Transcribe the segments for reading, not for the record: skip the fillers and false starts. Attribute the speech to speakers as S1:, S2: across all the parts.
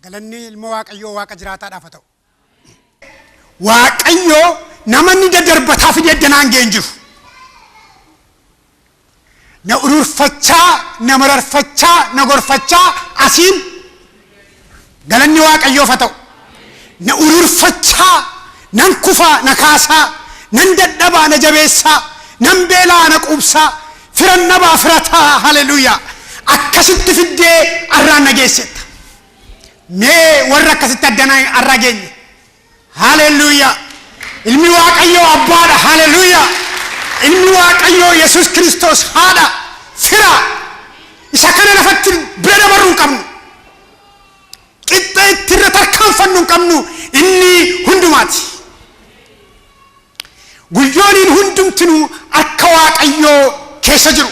S1: Galanni ilma Waaqayyoo Waaqa jiraataadhaaf haa ta'u. Waaqayyo nama inni daddarbataa fidee addanaan ga'e hin jiru. Na ururfachaa, na mararfachaa, na gorfachaa asiin galanni Waaqayyoof haa ta'u. Na ururfachaa, nan kufaa, na kaasaa, nan dadhabaa, na jabeessaa, nan beelaa, na quubsaa, firan dhabaa, firataa, haleluuyaa. Akkasitti fiddee arraan na geessetta. Mee warra akkasitti addana arra geenye. Haleluuyaa. Ilmi Waaqayyoo abbaadha. Haleluuyaa. Ilmi Waaqayyoo Yesuus Kiristoos haadha fira. Isa kana lafatti bira dabarru hin qabnu. Qixxa itti irra tarkaanfannu hin qabnu. Inni hundumaati. Guyyooniin hundumtinuu harka Waaqayyoo keessa jiru.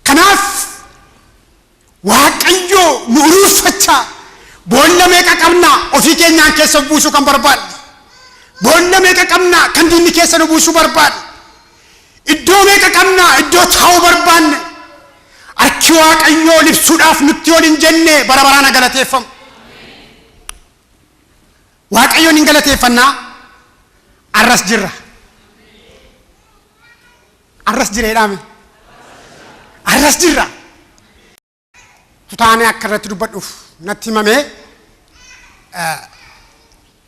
S1: Kanaaf Waaqayyo nu uruurfachaa boolla meeqa qabna ofii keenyaan keessa of buusuu kan barbaadne. Boolla meeqa qabna kan diinni keessa nu buusuu barbaadne. Iddoo meeqa qabna iddoo taa'uu barbaanne. Harki Waaqayyoo libsuudhaaf nutti ol hin jenne bara baraan haa galateeffamu. Waaqayyoon hin galateeffannaa arras jirra. Arras jira jedhaame. Arras jirra. Tutaanee akka irratti dubbadhuuf natti himamee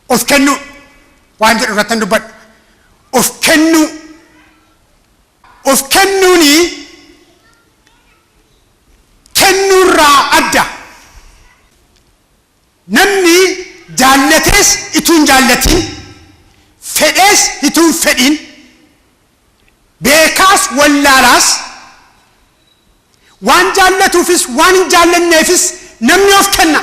S1: of kennuu waan jedhu irratti dubbadha. Of kennuu. Of kennuuni kennuurraa adda. Namni jaallatees ituu hin jaallatin, fedhees ituu hin fedhin, beekaas wallaalaas, waan jaallatuufis waan hin jaallanneefis namni of kenna.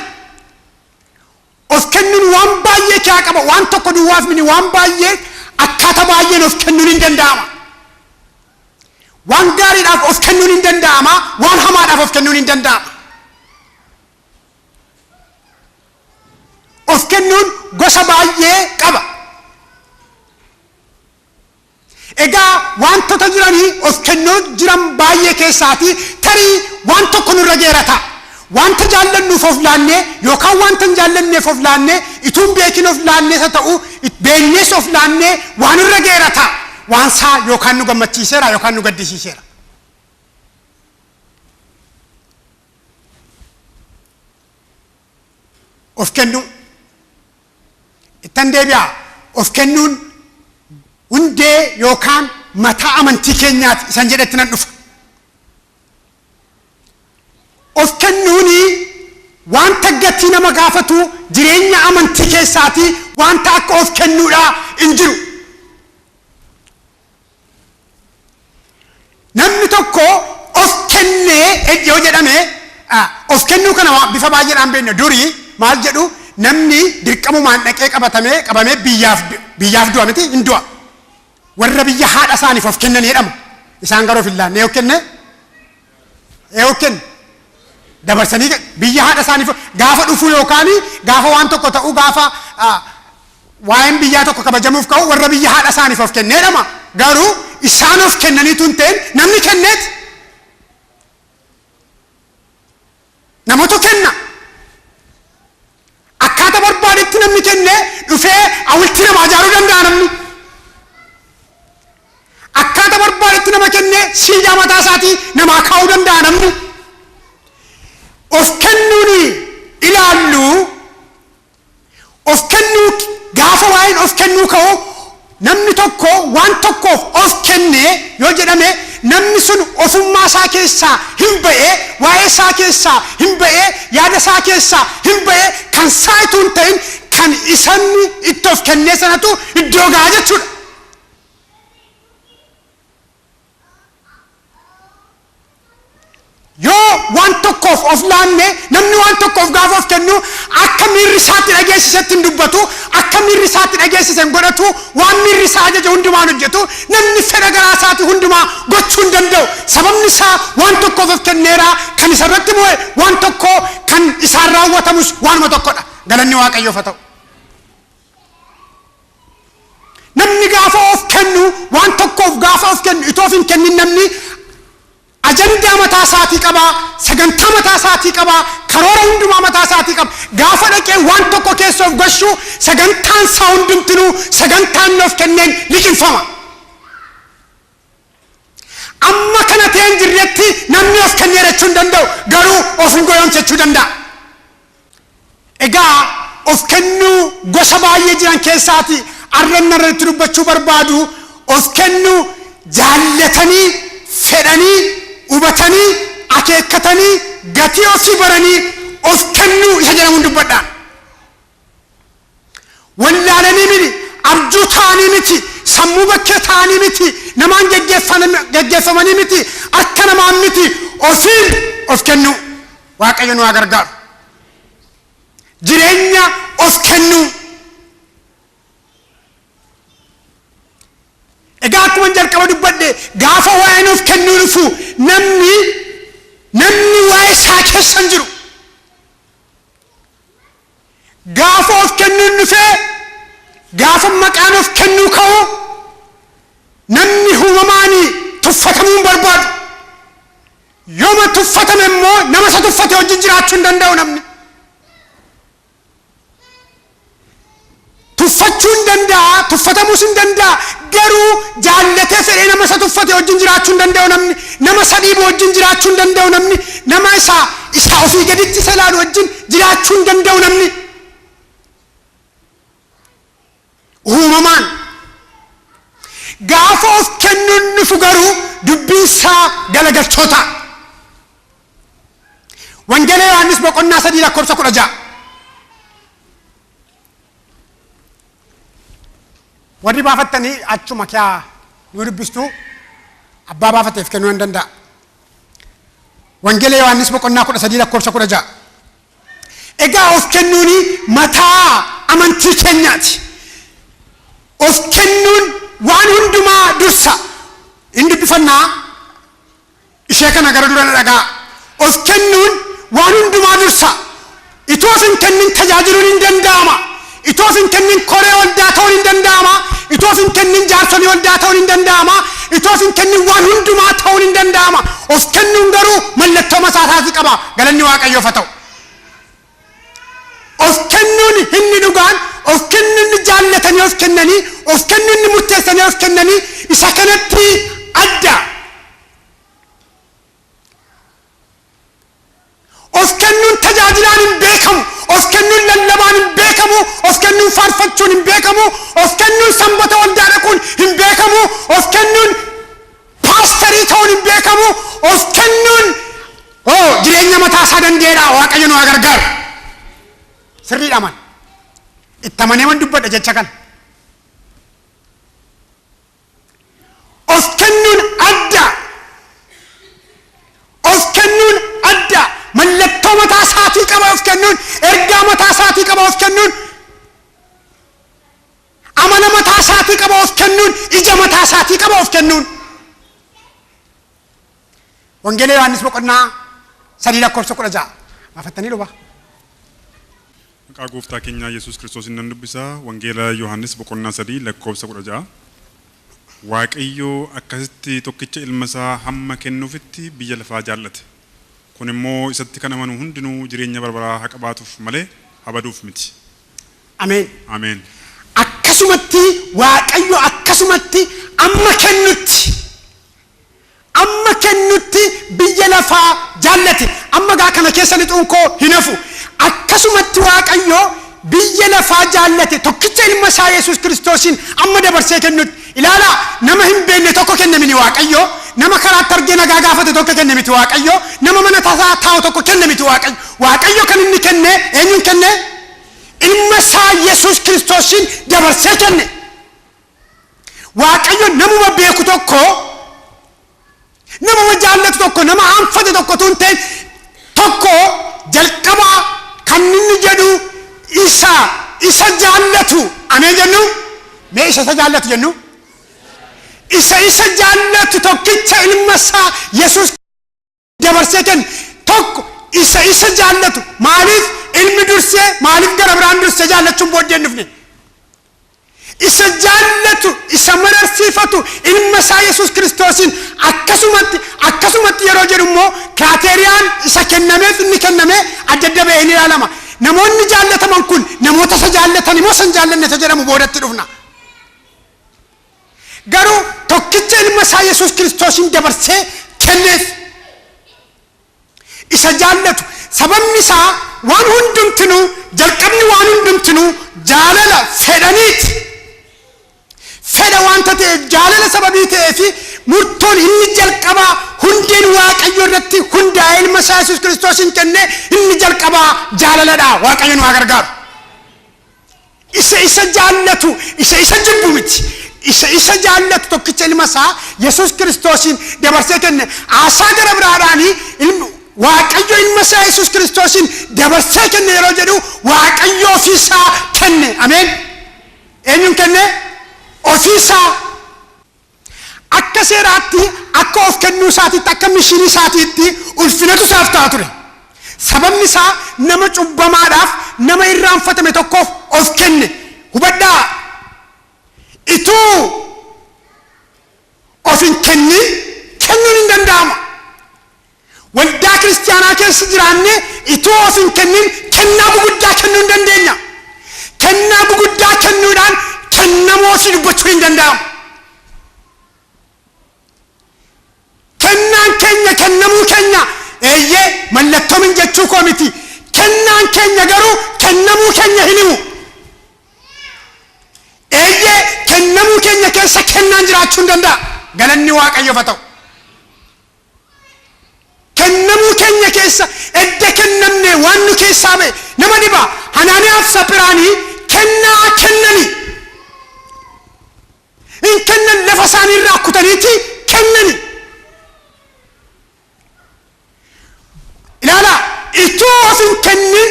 S1: Of kennuun waan baay'ee kiyaa qaba. Waan tokko duwwaaf mini waan baay'ee akkaata baay'een of kennuun hin danda'ama. Waan gaariidhaaf of kennuun hin danda'ama. Waan hamaadhaaf of kennuun hin danda'ama. Of kennuun gosa baay'ee qaba. Egaa waantota jiranii of kennuu jiran baay'ee keessaatii tarii waan tokko nurra geera ta'a. Wanta jaallannuuf of laannee yookaan wanta hin jaallanneef of laannee ituu hin beekin of laannees haa ta'u beeknees of laannee waan nurra geera ta'a. Waan isaa yookaan nu gammachiiseera yookaan nu gaddisiiseera. Of kennuu. Ittan deebi'a. Of kennuun hundee yookaan mataa amantii keenyaati isan jedhetti nan dhufa. Of kennuuni wanta gatii nama gaafatu jireenya amantii keessaati wanta akka of kennuudha hin jiru. Namni tokko of kennee yoo jedhame of kennuu kana bifa baay'eedhaan beekna. Durii maal jedhu namni dirqamumaan dhaqee qabatamee qabamee biyyaaf biyyaaf du'a miti hin du'a. Warra biyya haadha isaaniif of kennan jedhama. Isaan garuu of hin laanne yoo kenne yoo kenne dabarsanii biyya haadha isaaniif gaafa dhufuu yookaan gaafa waan tokko ta'uu gaafa waa'een biyyaa tokko kabajamuuf ka'u warra biyya haadha isaaniif of kennee jedhama. Garuu isaan of kennaniitu hin ta'in namni kenneet namatu kenna. Akkaata barbaadetti namni kennee dhufee hawultii namaa ijaaruu danda'a namni. Akkaata barbaadetti nama kennee siidaa mataa isaatii namaa kaa'uu danda'a namni. Of kennuun ilaallu of kennuu gaafa waa'een of kennuu ka'u namni tokko waan tokkoof of kennee yoo jedhame namni sun ofummaa isaa keessaa hin ba'ee waa'ee isaa keessaa hin ba'ee yaada isaa keessaa hin ba'ee kan isaa ituu hin ta'in kan isanni itti of kennee sanatu iddoo ga'a jechuudha. Yoo waan tokkoof of laanne namni waan tokkoof gaafa of kennu akka miirri isaatti dhageessisetti hin dubbatu, akka miirri isaatti dhageessise hin godhatu, waan miirri isaa ajaje hundumaa hin hojjetu, namni fedha garaa isaatii hundumaa gochuu hin danda'u. Sababni isaa waan tokkoof of kenneera, kan isa irratti mo'e waan tokko, kan isaan raawwatamus waanuma tokkodha. Galanni Waaqayyoof haa ta'u. Namni gaafa of kennu waan tokkoof gaafa of kennu itoo of hin kennin namni Ajandaa mataa isaatii qabaa, sagantaa mataa isaatii qabaa, karoora hundumaa mataa isaatii qaba. Gaafa dhaqee waan tokko keessa of gashuu, sagantaan isaa hundumtinuu sagantaan of kenneen liqinfama. Amma kana ta'e hin jirretti namni of kennee jechuu hin danda'u, garuu of hin goyoomsachuu danda'a. Egaa of kennuu gosa baay'ee jiran keessaati arranna irratti dubbachuu barbaadu, of kennuu jaallatanii, fedhanii, hubatanii, akeekkatanii, gatii ofii baranii of kennuu isa jedhamuun dubbadhaan. Wallaalanii miti, abjuu ta'anii miti, sammuu bakkee ta'anii miti, namaan geggeeffamanii miti, akka namaan miti, ofiin of kennuu. Waaqayyo nu haa gargaaru. Jireenya of kennuu. Egaa akkuma jalqaba dubbadhe, gaafa waa'een of kennuu dhufu namni waa'ee isaa keessa hin jiru. Gaafa of kennuun dhufee, gaafa maqaan of kennuu ka'u, namni uumamaanii tuffatamuu hin barbaadu. Yooma tuffatame immoo nama isa tuffate wajjin jiraachuu hin danda'u namni. Tuffachuu hin danda'a, tuffatamuus hin danda'a, garuu jaallatee fedhee nama isa tuffate wajjin jiraachuu hin danda'u namni, nama isa dhiibu wajjin jiraachuu hin danda'u namni, nama isa ofii gaditti isa ilaalu wajjin jiraachuu hin danda'u namni. Uumamaan. Gaafa of kennuun dhufu garuu dubbiin isaa galagalchoota. Wangeela Yohaannis boqonnaa 3 lakkoofsa 16. Warri baafattanii achuma kyaa nu dubbistuu, abbaa baafateef kennuu nan danda'a. Wangeela Yohaannis boqonnaa 13 lakkoofsa 16. Egaa of kennuun mataa amantii keenyaati. Of kennuun waan hundumaa dursa. Hin dubbifannaa, ishee kana gara dura na dhagaa. Of kennuun waan hundumaa dursa. Itoo of hin kennin tajaajiluun hin danda'ama. Itoo of hin kennin koree waldaa ta'uun hin danda'ama. Itoo of hin kennin jaarsolii waldaa ta'uun hin danda'ama. Itoo of hin kennin waan hundumaa ta'uun hin danda'ama. Of kennuun garuu mallattoo mataa isaatii qaba. Galanni Waaqayyoof haa ta'u. Of kennuun inni dhugaan, of kennuun jaallatanii of kennanii, of kennuun murteessanii of kennanii isa kanatti adda. Of kennuun tajaajilaan hin beekamu. Of kennuun lallabaan hin beekamu. Of kennuun faarfachuun hin beekamu. Of kennuun sanbata waldaa dhaquun hin beekamu. Of kennuun paasterii ta'uun hin beekamu. Of kennuun jireenya mataa isaa danda'eedha. Waaqayyo nu haa gargaaru. Sirriidha man. Itti amanee man dubbadha jecha kana. Of kennuun adda. Of kennuun adda. Mallattoo mataa isaatii qaba of kennuun. Ergaa mataa isaatii qaba of kennuun. Amala mataa isaatii qaba of kennuun. Ija mataa isaatii qaba of kennuun. Wangeela Yohaannis boqonnaa 3 lakkoofsa 16. Baafattanii dhuba.
S2: Maqaa Gooftaa keenyaa Yesuus Kiristoosiin nan dubbisa. Wangeela Yohaannis boqonnaa 3 lakkoofsa 16. Waaqayyo akkasitti tokkicha ilma isaa hamma kennuufitti biyya lafaa jaallate. Kun immoo isatti kan amanu hundinuu jireenya barbaraa haa qabaatuuf malee haa baduuf miti.
S1: Ameen.
S2: Ameen.
S1: Akkasumatti Waaqayyo akkasumatti amma kennutti biyya lafaa jaallate. Amma gaa kana keessa lixuun koo hin hafu. Akkasumatti Waaqayyo biyya lafaa jaallate, tokkicha ilma isaa Yesuus Kiristoosiin amma dabarsee kennutti. Ilaalaa, nama hin beekne tokko kenne miti Waaqayyo. Nama karaatti argee nagaa gaafate tokko kenne miti Waaqayyo. Nama mana tasaa taa'u tokko kenne miti Waaqayyo. Waaqayyo kan inni kenne eenyuun kenne? Ilma isaa Yesuus Kiristoosiin dabarsee kenne. Waaqayyo namuma beeku tokko, namuma jaallatu tokko, nama aanfate tokko tun ta'e tokko, jalqabaa kan inni jedhu isa isa jaallatu. Ameen jennu. Mee isa isa jaallatu jennu. Isa isa jaallatu tokkicha ilma isaa Yesuus dabarsee kenne. Tokko isa isa jaallatu. Maaliif ilmi dursee, maaliif gara biraan dursee jaallachuun booddee hin dhufne? Isa jaallatu, isa mararsiifatu, ilma isaa Yesuus Kiristoosiin akkasumatti akkasumatti yeroo jedhu immoo criteriaan isa kennameef inni kenname adda adda ba'ee ni ilaalama. Namoonni jaallataman kun namoota isa jaallatan immoo isa hin jaallanne isa jedhamu boodatti dhufna. Garuu tokkicha ilma isaa Yesuus Kiristoosiin dabarsee kenneef. Isa jaallatu, sababni isaa waan hundumtinuu jalqabni, waan hundumtinuu jaalala fedhaniiti. Fedha wanta ta'eef, jaalala sababii ta'eef, murtoon inni jalqabaa hundeen Waaqayyo irratti hundaa'e ilma isaa Yesuus Kiristoosiin kenne inni jalqabaa jaalaladha. Waaqayyo nu haa gargaaru. Isa isa jaallatu, isa isa jibbu miti. Isa isa jaallatu tokkicha ilma isaa Yesuus Kiristoosiin dabarsee kenne. Haasaa gara biraadhaanii ilmi Waaqayyo ilma isaa Yesuus Kiristoosiin dabarsee kenne yeroo jedhu, Waaqayyo ofiisaa kenne. Ameen. Eenyuun kenne? Ofiisaa. Akka seeraatti, akka of kennuu isaatiitti, akka missionii isaatiitti ulfinatu isaaf ta'a ture. Sababni isaa nama cubbamaadhaaf, nama irraanfatame tokkoof of kenne. Hubadhaa, ituu of hin kennin kennuun hin danda'ama. Waldaa kiristiyaanaa keessa jiraannee ituu of hin kennin kennaa guguddaa kennuu hin dandeenya. Kennaa guguddaa kennuudhaan kennamuu ofii dubbachuun hin danda'amu. Kennaan keenya kennamuu keenya, eeyyee, mallattoo min jechuu koo miti. Kennaan keenya garuu kennamuu keenya hin himu. Eeyyee, kennamuu keenya keessa kennaan jiraachuu hin danda'a. Galanni Waaqayyoof haa ta'u. Kennamuu keenya keessa edda kennamne waan nu keessaa ba'e nama dhiba. Hanaaniyaaf Saphiraanii kennaa kennani. Hin kennan, lafa isaanii irraa kutaniiti kennani. Ilaalaa, ituu of hin kennin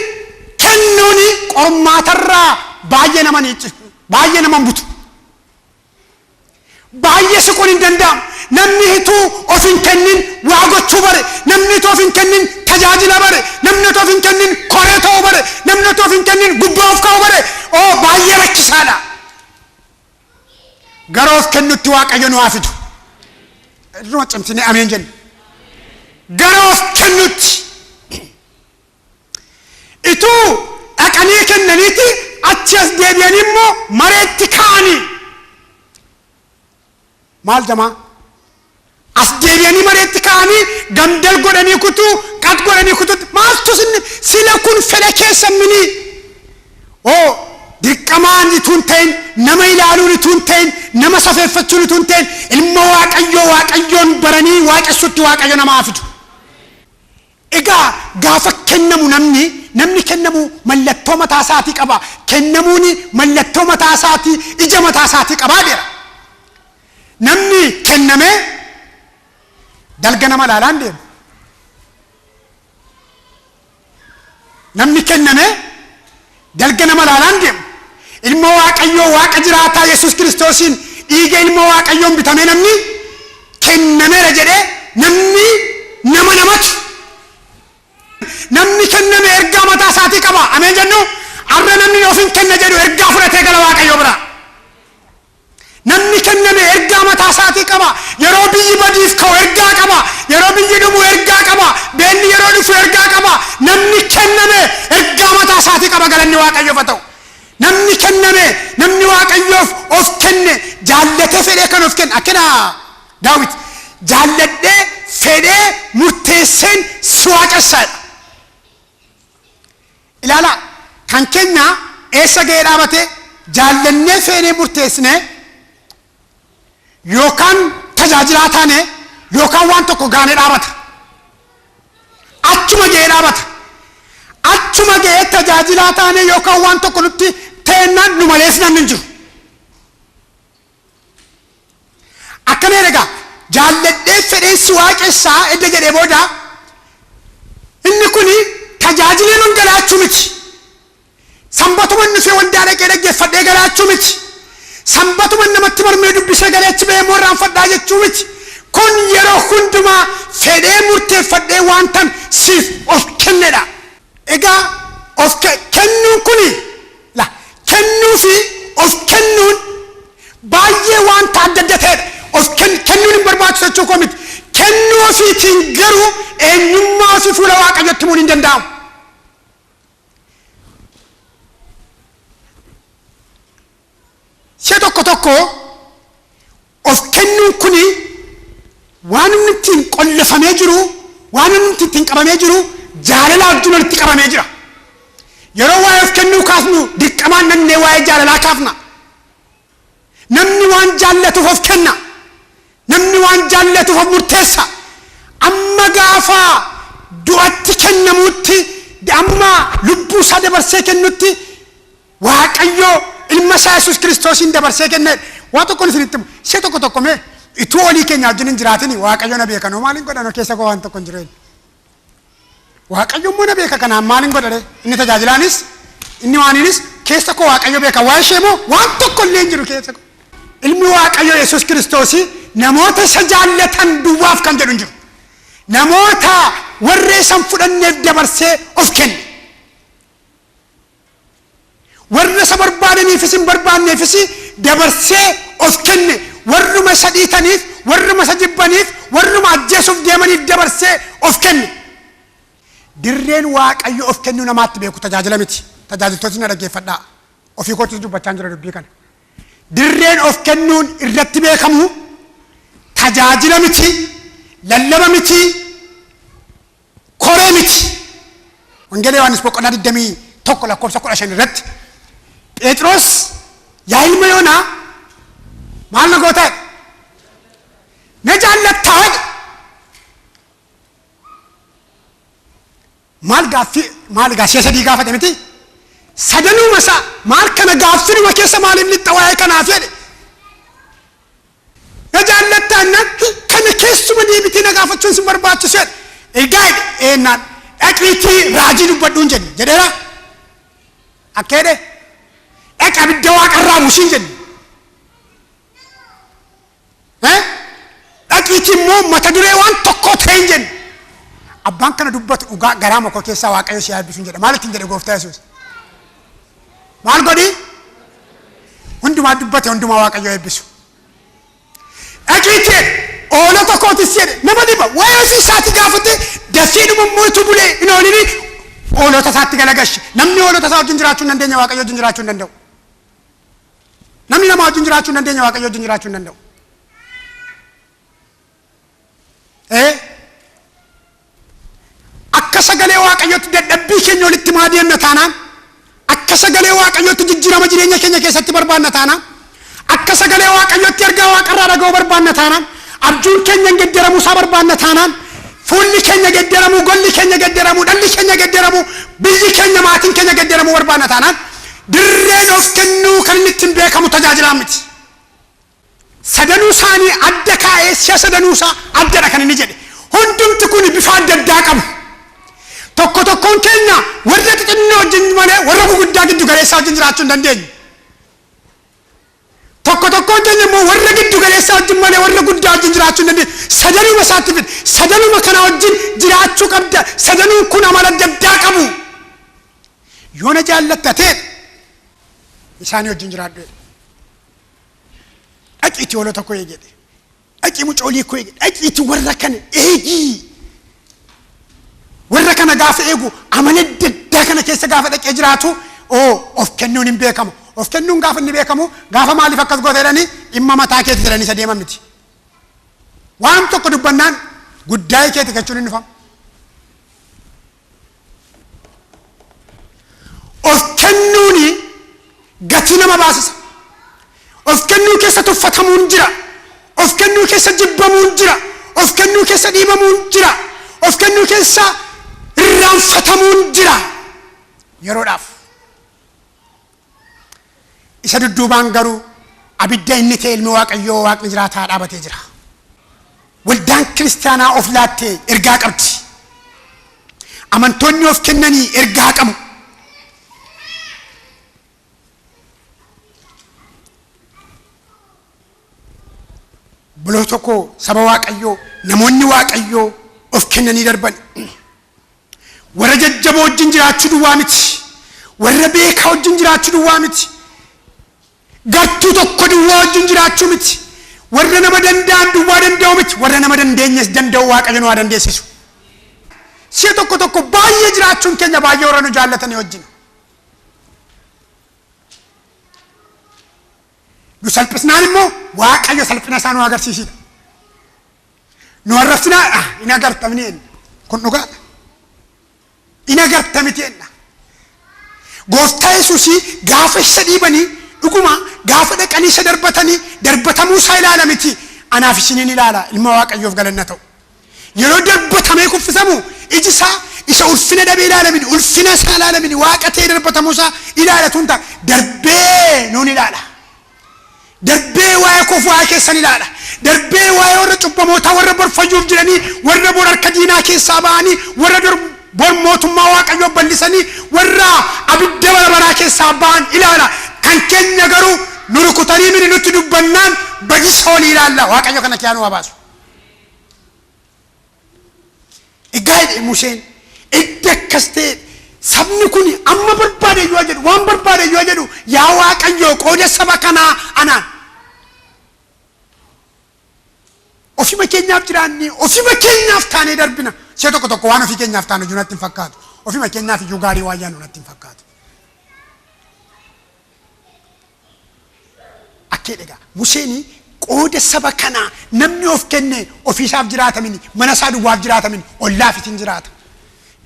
S1: kennuuni qormaatarraa baay'ee nama ni baay'ee nama hin butu. Baay'ee siquun hin danda'amu. Namni ituu of hin kennin waa gochuu bare, namni ituu of hin kennin tajaajila bare, namni ituu of hin kennin koree ta'uu bare, namni ituu of hin kennin gubbaa of kaa'uu bare, oo, baay'ee rakkisaadha. Gara of kennutti Waaqayyo nu haa fidu. Irruma cimsinee ameen jenna. Gara of kennutti. Ituu dhaqanii kennaniiti achi as deebi'anii immoo mareetti ka'anii. Maal jamaa? As deebi'anii mareetti ka'anii gamdal godhanii kutuu, qat godhanii kutuutti maaltu sinni sila kun fedha keessan minii? Oo, dirqamaan ituu hin ta'in, nama ilaaluun ituu hin ta'in, nama safeeffachuun ituu hin ta'in, ilma Waaqayyoo Waaqayyoon baranii waaqessutti Waaqayyo nama haa fidu. Egaa gaafa kennamu namni kennamu mallattoo mataa isaatii qaba. Kennamuun mallattoo mataa isaatii, ija mataa isaatii qabaa jedha. Namni kenname dalga nama ilaalaa hin deemu. Namni kenname dalga nama ilaalaa hin deemu. Ilma Waaqayyoo Waaqa jiraataa Yesuus Kiristoosiin, dhiiga ilma Waaqayyoon bitamee namni kennameera jedhee namni nama namatu. Namni kenname ergaa mataa isaatii qaba. Ameen jennu. Har'a namni of hin kenna jedhu ergaa fudhatee gala Waaqayyoo bira. Namni kenname ergaa mataa isaatii qaba. Yeroo biyyi badiif ka'u ergaa qaba. Yeroo biyyi dhumu ergaa qaba. Beelli yeroo dhufu ergaa qaba. Namni kenname ergaa mataa isaatii qaba. Galanni Waaqayyoof haa ta'u. Namni kenname, namni Waaqayyoof of kenne, jaallatee fedhee kan of kenne, akkana Daawit, "Jaalladhee fedhee murteesseen si waaqessaadha." Ilaalaa, kan keenya eessa ga'ee dhaabate? Jaallannee feenee murteessine yookaan tajaajilaa taane yookaan waan tokko gaanee dhaabata. Achuma ga'ee dhaabata. Achuma ga'ee tajaajilaa taane yookaan waan tokko nutti ta'ennaan nu malees namni hin jiru. Akkana egaa, "Jaalladhee fedheen si waaqessaa" edda jedhee booda, inni kuni tajaajilee nun galaachuu miti. Sanbatuma inni dhufee waldaa dhaqee dhaggeeffadhee galaachuu miti. Sanbatuma namatti mormee dubbisee galee achi ba'ee immoo irraanfadhaa jechuu miti. Kun yeroo hundumaa fedhee murteeffadhee waantan siif of kennedha. Egaa of kennuun kuni la kennuu fi of kennuun fooniitiin garuu eenyummaa ofii fuula Waaqayyotti himuun hin danda'amu. Si'a tokko tokko of kennuun kuni waan inni ittiin qollofamee jiru, waan inni ittiin qabamee jiru jaalala wajjin walitti qabamee jira. Yeroo waa'ee of kennuu kaafnu dirqamaan nannee waa'ee jaalalaa kaafna. Namni waan jaallatuuf of kenna. Namni waan jaallatuuf of murteessa. Amma gaafa du'atti kennamuutti, amma lubbuu isaa dabarsee kennutti Waaqayyo ilma isaa Yesuus Kiristoosiin dabarsee kenne. Waa tokkoon isinitti himu. Si'a tokko tokko mee ituu olii keenya wajjin hin jiraatin Waaqayyo na beeka noo maaliin godhanoo keessa koo waan tokko hin jiru. Waaqayyo immoo na beeka, kanaan maaliin godhare? Inni tajaajilaanis inni waaniinis keessa koo Waaqayyo beeka, waa ishee immoo waan tokko illee hin jiru keessa koo. Ilmi Waaqayyo Yesuus Kiristoosii namoota isa jaallatan duwwaaf kan jedhu hin jiru. Namoota warra isa hin fudhanneef dabarsee of kenne. Warra isa barbaadaniifis hin barbaanneefis dabarsee of kenne. Warruma isa dhiitaniif, warruma isa jibbaniif, warruma ajjeesuuf deemaniif dabarsee of kenne. Dirreen Waaqayyo of kennuu namaatti beeku tajaajila miti. Tajaajiltootni na dhaggeeffadhaa. Ofii kootis dubbachaa jira dubbii kana. Dirreen of kennuun irratti beekamu tajaajila miti, lallaba miti, koree miti. Wangeela Yohaannis boqonnaa 21 lakkoofsa 15 irratti Phexros, "Yaa ilma Yoonaa, maal na gootaa?" jedhe. "Na jaallattaa?" jedhe. Maal gaaffii maal egaa si'a sadii gaafate miti? Sadanuuma isaa maal kana gaaffiinuma keessa maaliif lixxa waa'ee kanaaf jedhe. "Na jaallattaa?" jennaan, "Kana keessuma deebitee na gaafachuun sin barbaachisu" jedhe. "Egaa," jedhe, "eennaan dhaqiitii raajii dubbadhuun jenne" jedheera. Akka jedhe, "Dhaqi abidda waaqarraa buusiin" jenne. "Dhaqiitii immoo mata duree waan tokkoo ta'e" hin jenne. Abbaan kana dubbatu dhugaa garaa makoo keessaa Waaqayyo si haa eebbisuun jedha. Maal ittiin jedhe Gooftaa Yesuus? Maal godhi? Hundumaa dubbate, hundumaa Waaqayyo eebbisu. "Dhaqiitii hoolota kootis" jedhe. Nama dhiba, waa'ee ofii isaati gaafate dafeedhuma immoo utuu bulee hin oolini hoolota isaatti galagashe. Namni hoolota isaa wajjin jiraachuu hin dandeenye Waaqayyo wajjin jiraachuu hin danda'u. Namni nama wajjin jiraachuu hin dandeenye Waaqayyo wajjin jiraachuu hin danda'u. Akka sagalee Waaqayyootti dadhabbii keenya walitti maa deemna taanaan, akka sagalee Waaqayyootti jijjiirama jireenya keenya keessatti barbaanna taanaan, akka sagalee Waaqayyootti ergaa Waaqarraa dhaga'uu barbaanna taanaan, abjuun keenya hin gedderamuu isaa barbaanna taanaan, fuulli keenya gedderamuu, golli keenya gedderamuu, dhalli keenya gedderamuu, biyyi keenya, maatiin keenya gedderamuu barbaanna taanaan, dirreen of kennuu kan inni ittiin beekamu tajaajilaan miti. Sadanuu isaanii adda kaa'ee si'a sadanuu isaa addadha kan inni jedhe. Hundumti kun bifa adda addaa qabu. Tokko tokkoon keenya warra xixinnoo wajjin malee warra guguddaa giddu galeessaa wajjin jiraachuu hin dandeenyu. Tokko tokkoon keenya immoo warra giddu galeessaa wajjin malee warra guddaa wajjin jiraachuu hin dandeenyu. Sadanuma isaatti fide. Sadanuma kana wajjin jiraachuu qabda. Sadanuun kun amala adda addaa qabu. "Yoo na jaallatta ta'e isaanii wajjin jiraadhu" jedhe. "Dhaqiitii hoolota koo eegi" jedhe. "Dhaqii mucoolii koo eegi. Dhaqiitii warra kana eegii." Warra kana gaafa eegu, amala adda addaa kana keessa gaafa dhaqee jiraatu, oo of kennuun hin beekamu. Of kennuun gaafa inni beekamu, gaafa "Maaliif akkas goota?" jedhanii, "Dhimma mataa keeti" jedhanii isa deeman miti. Waan tokko dubbannaan "Guddaa'ee keeti" jechuun hin dhufamu. Of kennuuni gatii nama baasisa. Of kennuu keessa tuffatamuun jira. Of kennuu keessa jibbamuun jira. Of kennuu keessa dhiibamuun jira. Of kennuu keessa irraanfatamuun jira. Yeroodhaaf. Isa dudduubaan garuu abidda inni ta'e ilmi Waaqayyoo Waaqni jiraataa dhaabatee jira. Waldaan kiristaanaa of laattee ergaa qabdi. Amantoonni of kennanii ergaa qabu. Buloo tokko, saba Waaqayyoo, namoonni Waaqayyoo of kennanii darban. Warra jajjaboo wajjin jiraachuu duwwaa miti. Warra beekaa wajjin jiraachuu duwwaa miti. Gartuu tokko duwwaa wajjin jiraachuu miti. Warra nama danda'an duwwaa danda'u miti, warra nama dandeenyes danda'u Waaqayyo nu haa dandeessisu. Si'a tokko tokko baay'ee jiraachuun keenya baay'ee warra nu jaallatanii wajjin. Nu salphisnaan immoo Waaqayyo salphina isaa nu agarsiisidha. Nu arrabsinaan ah in agartamni jenna. Kun dhugaadha. In agarta miti jenna. Gooftaa Yesuusii gaafa isa dhiibanii dhuguma gaafa dhaqanii isa darbatanii darbatamuu isaa ilaala miti, anaaf isiniin ilaala. Ilma Waaqayyoof galanna ta'u. Yeroo darbatamee kuffisamu iji isaa isa ulfina dhabee ilaala miti, ulfina isaa ilaala miti, Waaqa ta'ee darbatamuu isaa ilaala tun ta'a, darbee nuun ilaala. Darbee waa'ee koof waa'ee keessan ilaala. Darbee waa'ee warra cubbamootaa, warra bor fayyuuf jedhanii, warra bor harka diinaa keessaa ba'anii, warra bor mootummaa Waaqayyoo bal'isanii, warra abidda bara baraa keessaa ba'an ilaala. Kan keenya garuu nu rukutanii mini nutti dubbannaan badisa olii ilaalla. Waaqayyo kana kiyaa nu haa baasu. Egaa jedhe Museen, edda akkas ta'e sabni kun amma barbaade iyyuu haa jedhu, waan barbaade iyyuu haa jedhu, yaa Waaqayyoo qooda saba kanaa anaan. Ofima keenyaaf jiraannee, ofima keenyaaf taanee darbina. Si'a tokko tokko waan ofii keenyaaf taanu iyyuu natti hin fakkaatu. Ofima keenyaaf iyyuu gaarii waan yaadnu natti hin fakkaatu. Akka jedhe egaa Museen, qooda saba kanaa namni of kenne ofiisaaf jiraata mini, mana isaa duwwaaf jiraata mini, ollaafis hin jiraata.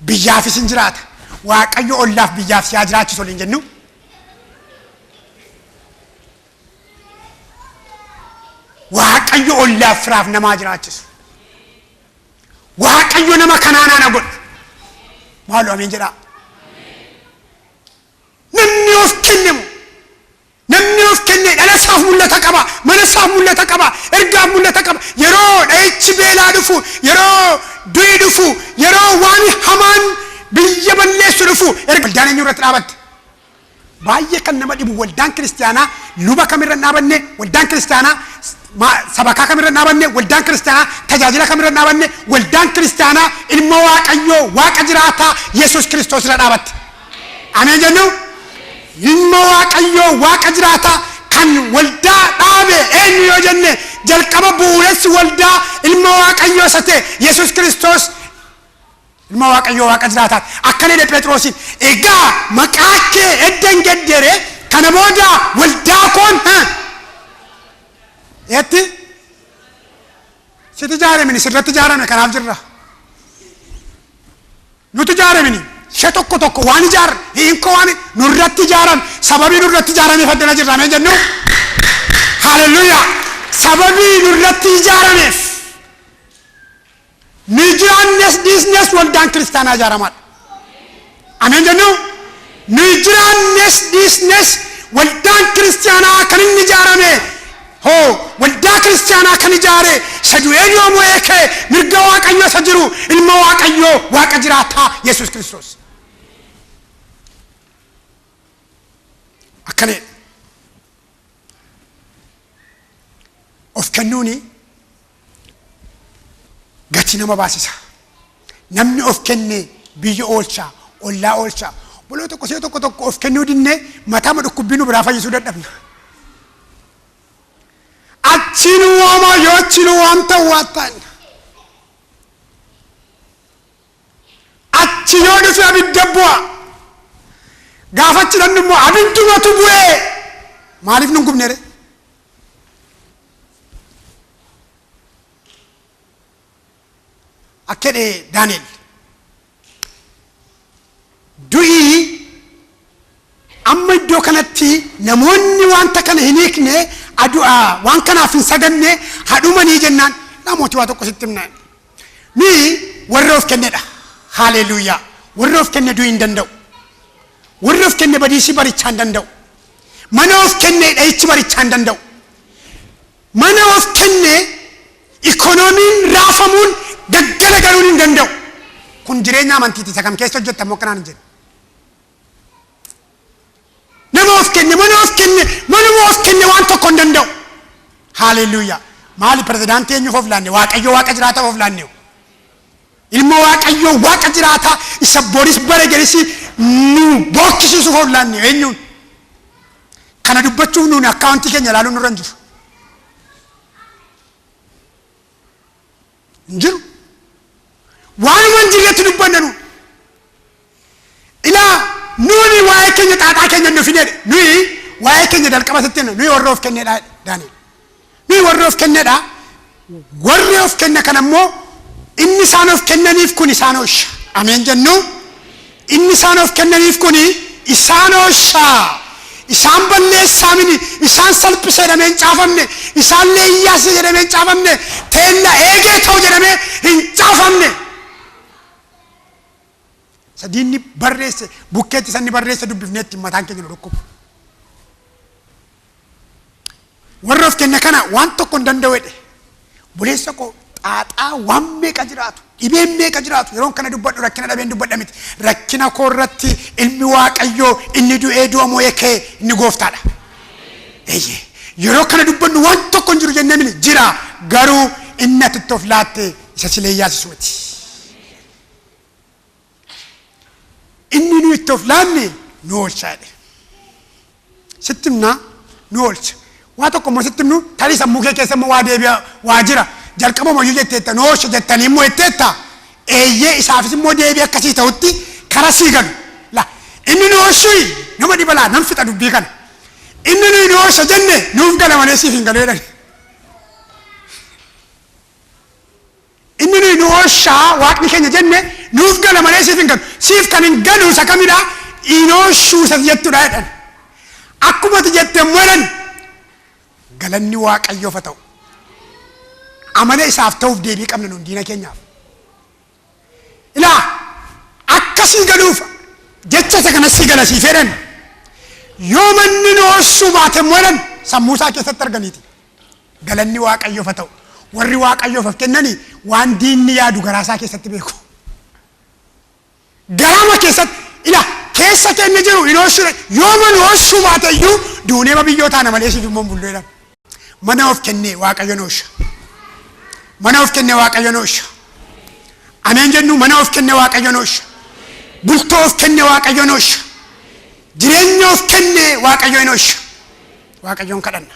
S1: Biyyaafis hin jiraata. Waaqayyo ollaaf biyyaaf si haa jiraachisu waliin jennu. Waaqayyo ollaaf firaaf namaa jiraachisu. Waaqayyo nama kanaa naana godhu. Maaloo ameen jedhaa. Namni of kenne moo? Namni of kenne dhala isaaf mul'ata qaba, mana isaaf mul'ata qaba, ergaaf mul'ata qaba. Yeroo dha'ichi beelaa dhufu, yeroo du'i dhufu, yeroo waan hamaan biyya balleessu dhufu, erga waldaan eenyu irratti dhaabatte? Baay'ee kan nama dhibu, waldaan kiristiyaanaa luba kamirra hin dhaabanne, waldaan kiristiyaanaa sabakaa kamirra hin dhaabanne, waldaan kiristiyaanaa tajaajila kamirra hin dhaabanne, waldaan kiristiyaanaa ilma Waaqayyoo Waaqa jiraataa Yesuus Kiristoos irra dhaabatte. Ameen jennu? Ilma Waaqayyoo Waaqa jiraataa kan waldaa dhaabe eenyu yoo jenne, jalqaba bu'uuressi waldaa ilma Waaqayyoo isa ta'e Yesuus Kiristoos ilma Waaqayyoo Waaqa jiraataati. Akkana jedhe Phexrosiin, egaa maqaa kee eddan geddere, kana booda waldaa koon eetti sitti ijaarame, sirratti ijaarame, kanaaf jirra. Nuti ijaaramini ishee tokko tokko waan ijaarre hinkoo waan nurratti ijaarame, sababii nurratti ijaarameef addana jirra. Ameen jennu? Haleluuyaa! Sababii nurratti ijaarameef, ni jiraannes dhiisnes waldaan kiristaanaa ijaaramaadha. Ameen jennu? Ni jiraannes dhiisnes waldaan kiristaanaa kan inni ijaarame hoo, waldaa kiristaanaa kan ijaare isa du'ee du'a mo'ee ka'e, mirga Waaqayyoo isa jiru, ilma Waaqayyoo Waaqa jiraataa Yesuus Kiristoos. Akkana jedhe. Of kennuuni gatii nama baasisa. Namni of kenne biyya oolcha, ollaa oolcha. Boloo tokko si'a tokko tokko of kennuu dinnee mataama dhukkubbii nu biraa fayyisuu dadhabna. Achii nu waamaa, yoo achii nu waamtan waa ta'an. Achi yoo dhufe abidda bu'a. Gaafa achi dhannu immoo abiddumatu bu'ee, maaliif nun gubne ree? Akka jedhe Daani'el, du'ii amma iddoo kanatti namoonni wanta kana hin hiikne, adu'a waan kanaaf hin saganne hadhumanii jennaan, namooti waa tokko sitti himna. Nuyi warra of kennedha. Haaleluuyaa! Warra of kenne du'ii hin danda'u. Warra of kenne badiisii barichaa hin danda'u. Mana of kenne dha'ichi barichaa hin danda'u. Mana of kenne ikoonomiin raafamuun gaggala galuun hin danda'u. Kun jireenya amantiiti. Isa kam keessa hojjetta immoo akkanaan hin jedhu. Nama of kenne, mana of kenne, manuma of kenne waan tokko hin danda'u. Haaleluuyaa! Maali, pirezidaantii eenyuuf of laanne? Waaqayyo Waaqa jiraataa of laanne. Ilma Waaqayyoo Waaqa jiraataa isa boris bara gerisi nu bookkisiisuuf of laanne eenyuun? Kana dubbachuuf nuuni akkaawuntii keenya ilaaluun nurra hin jiru. Hin jiru. Waanuma hin jirretti dubbanna nu. Ilaa, nuuni waa'ee keenya xaaxaa keenya hin dhufinedha. Nuyi waa'ee keenya jalqaba sitti himna. Nuyi warra of kennedha Daani'el. Nuyi warra of kennedha. Warri of kenne kana immoo inni isaan of kennaniif kun isaan oosha. Ameen jennu. Inni isaan of kennaniif kun isaan oosha. Isaan balleessaa mini, isaan salphise jedhamee hin caafamne, isaan leeyyaase jedhamee hin caafamne, teella eegee ta'u jedhamee hin caafamne. Isa diinni barreesse bukkeetti isa inni barreesse dubbifnee ittiin mataan keenya nu dhukkubu. Warra of kenne kana waan tokko hin danda'u jedhe. Buleessa koo, xaaxaa waan meeqa jiraatu, dhibeen meeqa jiraatu, yeroon kana dubbadhu rakkina dhabeen dubbadha miti. Rakkina koo irratti ilmi Waaqayyoo inni du'ee du'a mo'ee ka'e inni gooftaadha. Eeyyee. Yeroo kana dubbannu waan tokko hin jiru jennee mini jira, garuu inni ati itti of laatte isa si leeyyaasisu miti. Inni nu itti of laanne nu oolcha jedhe. Sitti himnaa, nu oolcha. Waa tokko immoo sitti himnu, tarii sammuu kee keessa immoo waa deebi'a waa jira. Jalqabuma iyyuu jetteetta, nu oolcha jettanii immoo jetteetta. Eeyyee, isaafis immoo deebii akkasii ta'utti kara sii galu. La, inni nu oolchuyi nama dhiba laa, nan fixa dubbii kana. Inni nuyi nu oolcha jenne nuuf gala malee siif hin galu jedhan. Inni nuyi nu oolcha Waaqni keenya jenne nuuf gala malee siif hin galu. Siif kan hin galu isa kamidha? In oolchuu isa jettudha jedhan. Akkuma ati jette immoo jedhan, galanni Waaqayyoof haa ta'u. Amala isaaf ta'uuf deebii qabna nuun diina keenyaaf. Ilaa, akka sii galuuf jecha isa kana sii gala siif jedhan. Yoo manni nu oolchuu baate immoo jedhan, sammuu isaa keessatti arganiiti. Galanni Waaqayyoof haa ta'u. Warri Waaqayyoof of kennani waan diinni yaadu garaa isaa keessatti beeku. Garaama keessatti, ila, keessa keenya jiru hin oolchuu, yoo mana oolchuu baate iyyuu duuneema biyyoo taana malee siif immoo hin bullu jedhan. Mana of kennee Waaqayyo nu oolcha. Mana of kennee Waaqayyo nu oolcha. Ameen jennu, mana of kennee Waaqayyo nu oolcha. Bultoo of kennee Waaqayyo nu oolcha. Jireenya of kennee Waaqayyo hin oolcha. Waaqayyoon kadhanna.